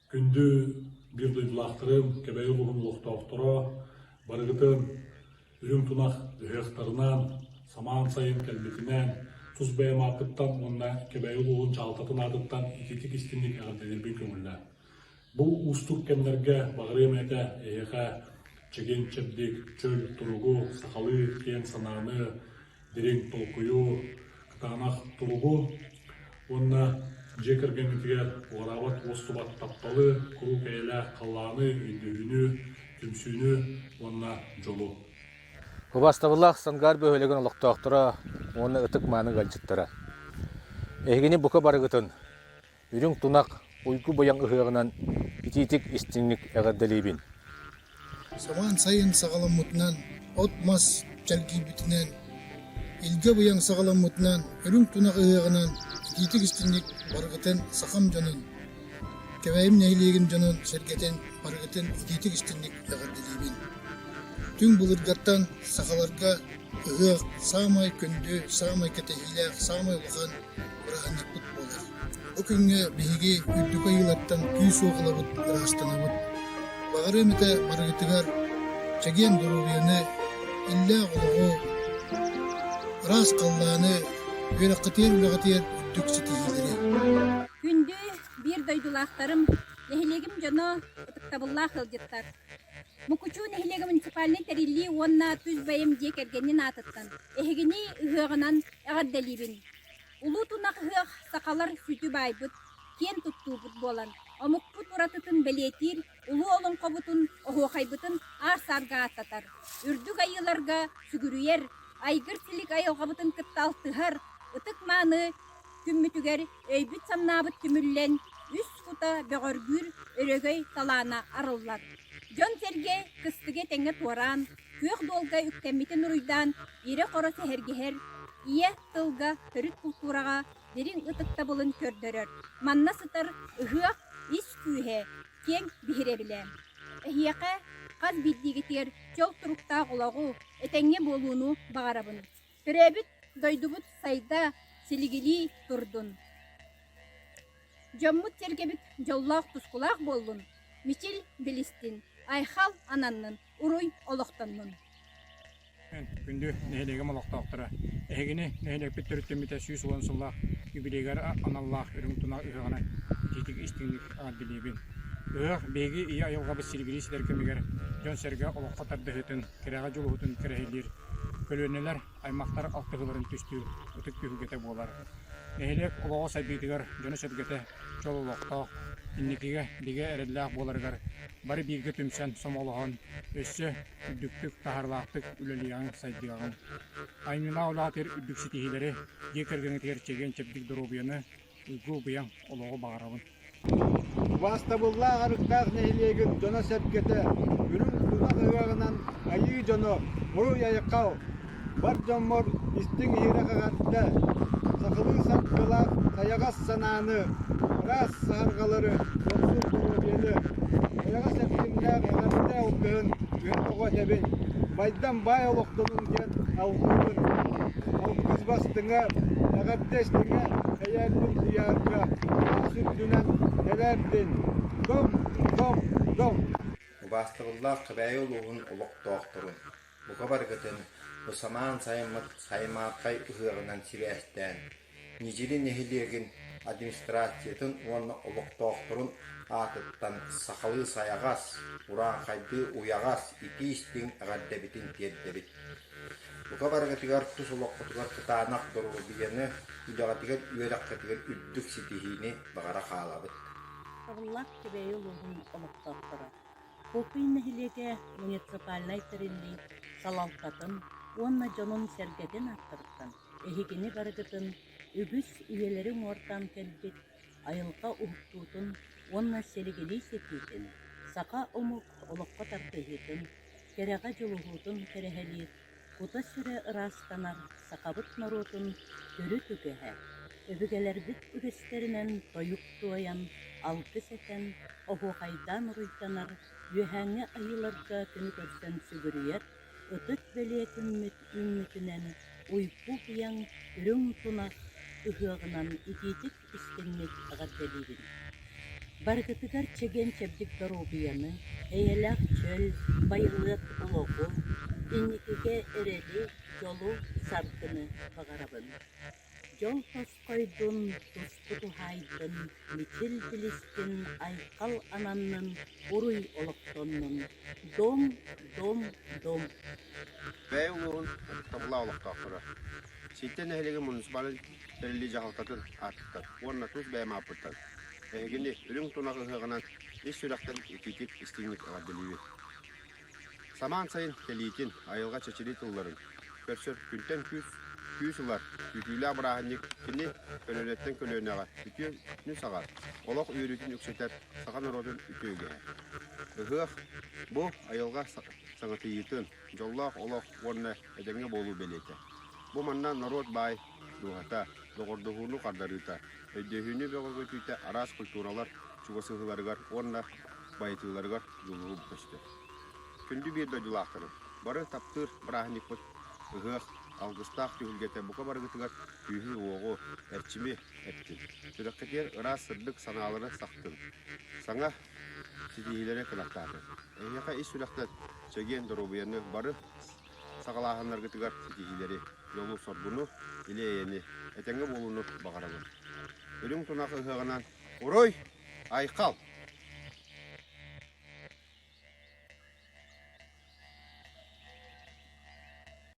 Күндү биир дойдулаахтарым, Кэбээйи улууһун олохтоохторо, барыгытын үрүҥ тунах ыһыахтарынан, самаан сайын кэлбитинэн, тус бэйэм ааппыттан уонна Кэбээйи улууһун дьаһалтатын аатыттан итиитик истиҥник эҕэрдэлиирбин көҥүллээ. Бу уустук кэмнэргэ баҕарыам этэ эһиэхэ чэгиэн-чэбдик, чөл туругу, сахалыы киэҥ санааны, дириҥ толкуйу, кытаанах туругу уонна дьиэ кэргэҥҥитигэр уҕараабат уостубат тапталы, куруук эйэлээх халлааны, өйдөһүүнү, түмсүүнү уонна дьолу. Убаастабыллаах Сангаар бөһүөлэгин олохтоохторо уонна ытык-мааны ыалдьыттара! Эһигини бука барыгытын Үрүҥ тунах уйгу-быйаҥ ыһыаҕынан итиитик-истиҥник эҕэрдэлиибин! Самаан сайын саҕаламмытынан, от-мас чэлгийбитинэн, илгэ-быйаҥ саҕаламмытынан, үрүҥ тунах ыһыаҕынан итиитик-истиҥник барыгытын сахам дьонун, Кэбээйим нэһилиэгин дьонун сэргэтин барыгытын итиитик-истиҥник эҕэрдэлиибин. Түҥ былыргаттан сахаларга ыһыах саамай күндү, саамай кэтэһиилээх, саамай улахан бырааһынньыкпыт буолар. Бу күҥҥэ биһиги үрдүкү айыылартан күүс-уох ылабыт, ыраастанабыт. Баҕарыам этэ барыгытыгар чэгиэн доруобуйаны, иллээх олоҕу, ыраас халлааны, үөрэххитигэр, үлэҕитигэр үрдүк ситиһиилэри. Күндү биир дойдулаахтарым, нэһилиэгим дьоно, ытыктабыллаах ыалдьыттар! Мукучу нэһилиэгэ муниципальнай тэриллии уонна тус бэйэм дьиэ кэргэнин аатыттан эһигини ыһыаҕынан эҕэрдэлиибин! Улуу Тунах ыһыах сахалар сүдү баайбыт, киэн туттуубут буолан, омукпут уратытын бэлиэтиир улуу олоҥхобутун, оһуохайбытын аар-саарга ааттатар, үрдүк айыыларга сүгүрүйэр, айгыр-силик айылҕабытын кытта алтыһар ытык-мааны күммүтүгэр өйбүт-санаабыт түмүллэн, үс кута бөҕөргүүр өрөгөй талаана арыллар. Дьон-сэргэ кыстыгы этэҥҥэ туораан, күөх дуолга үктэммитин уруйдаан, ирэ-хоро сэһэргэһэр, ийэ тылга, төрүт култуураҕа дириҥ ытыктабылын көрдөрөр. Манна сытар ыһыах ис күүһэ, киэҥ биһирэбилэ. Эһиэхэ хас биирдиигитигэр чөл туруктаах олоҕу, этэҥҥэ буолууну баҕарабын. Төрөөбүт дойдубут сайда, силигилии турдун. Дьоммут-сэргэбит дьоллоох тускулаах буоллун, мичил билистин, айхал ананнын, уруй олохтоннун. Күндү нэһилиэгим олохтоохторо, эһигини нэһилиэкпит төрүттэммитэ 110 сыллаах юбилейыгар аналлаах үрүҥ тунах ыһыаҕынан итиитик истиҥник эҕэрдэлиибин. Ыһыах биһиги ийэ айылҕабыт силигилии ситэр кэмигэр дьон-сэргэ олоххо тардыһыытын, кэрэҕэ дьулуһуутун кэрэһилиир, көлүөнэлэр, аймахтар алтыһыыларын түстүүр ытык түһүлгэтэ буолар. Нэһилиэк олоҕо сайдыытыгар дьоно-сэргэтэ чол олохтоох, инникигэ бигэ эрэллээх буоларыгар бары бииргэ түмсэн, сомоҕолоһон, өссө үрдүктүк, таһаарыылаахтык үлэлиэҕиҥ, сайдыаҕыҥ. Айымньылаах үлэҕитигэр үрдүк ситиһиилэри, дьиэ кэргэҥҥитигэр чэгиэн-чэбдик доруобуйаны, уйгу-быйаҥ олоҕу баҕарабын. Убаастабыллаах Арыктаах нэһилиэгин дьоно-сэргэтэ үрүҥ тунах ыһыаҕынан айыы дьоно уруй-айхал, бар дьоммор истиҥ иһирэх эҕэрдэ, сахалыы саргылаах сайаҕас санааны, ыраас саһарҕалары, дохсун доруобуйаны, эйэҕэс эрчимнээх эҕэрдэ алгыһын үһүн тоҕо этэбин, байдам баай олохтонуҥ диэн алгыыбын. Алгыс бастыҥа, эҕэрдэ истиҥэ эйээрдин куйаарга, алгыс үрдүнэн тэлээрдин. Дом, дом, дом! Убаастабыллаах Кэбээйи улууһун олохтоохторун, бука барыгытын бу самаан сайыммыт Саймаархай ыһыаҕынан сибээстээн, Ньидьили нэһилиэгин администрациятын уонна олохтоохторун аатыттан сахалыы сайаҕас, урааҥхайдыы уйаҕас итии-истиҥ эҕэрдэбитин тиэрдэбит. Бука барыгытыгар тус олоххутугар кытаанах доруобуйаны, үлэҕитигэр, үөрэххитигэр үрдүк ситиһиини баҕара хаалабыт. Табыллаах Кэбээйи улууһун олохтоохторо Куокуй нэһилиэгэ муниципальнай тэриллии салалтатын уонна дьонун-сэргэтин ааттарыттан эһигини барыгытын үгүс үйэлэри уҥуордаан кэлбит айылҕа уһуктуутун уонна силигилии ситиитин, саха омук олоххо тардыһыытын, кэрэҕэ дьулуһуутун кэрэһэлиир, кута-сүрэ ыраастанар сахабыт норуотун төрүт үгэһэ, өбүгэлэрбит үгэстэринэн тойук туойан, алгыс этэн, оһуохайдаан уруйданар, үөһээҥҥи айыыларга күнү көрсөн сүгүрүйэр ытык бэлиэ күммүт үүммүтүнэн уйгу-быйаҥ үрүҥ тунах ыһыаҕынан итиитик истиҥник эҕэрдэлиибин! Барыгытыгар чэгиэн-чэбдик доруобуйаны, эйэлээх чөл, байылыат олоҕу, инникигэ эрэли, дьолу, саргыны баҕарабын. Дьол тосхойдун, туску туһаайдын, мичил билистин, айхал ананнын, уруй олохтоннун. Дом, дом, дом! Бэйэ улууһун ытыктабыллаах олохтоохторо. Сииттэ нэһилиэгин муниципальнай тэриллии дьаһалтатын аатыттан уонна тус бэйэм ааппыттан эһигини үрүҥ тунах ыһыаҕынан ис сүрэхтэн итиитик истиҥник эҕэрдэлиибин. Самаан сайын кэлиитин, айылҕа чэчирии тылларын көрсөр күнтэн күүс, күүс ылар күүтүүлээх бырааһынньык кини көлүөнэттэн көлүөнэҕэ үтүөнү саҕар, олох үөрүүтүн үксэтэр саха норуотун үтүө үгэһэ. Ыһыах бу айылҕа саҥатыйыытын, дьоллоох олох уонна этэҥҥэ буолуу бэлиэтэ. Бу манна норуот баай дууһата, доҕордоһууну хардарыыта, өйдөһүүнү бөҕөргөтүүтэ араас культуралар чугасыһыыларыгар уонна байытыыларыгар дьулуһуу көстөр. Күндү биир дойдулаахтарым, бары таптыыр бырааһынньыкпыт ыһыах алгыстаах түһүлгэтэ бука барыгытыгар күүһү-уоҕу, эрчими эптин, сүрэххитигэр ыраас сырдык санаалары сахтын, саҥа ситиһиилэри кынаттаатын. Эһиэхэ ис сүрэхтэн чэгиэн доруобуйаны бары саҕалааһыннаргытыгар ситиһиилэри, дьолу-соргуну,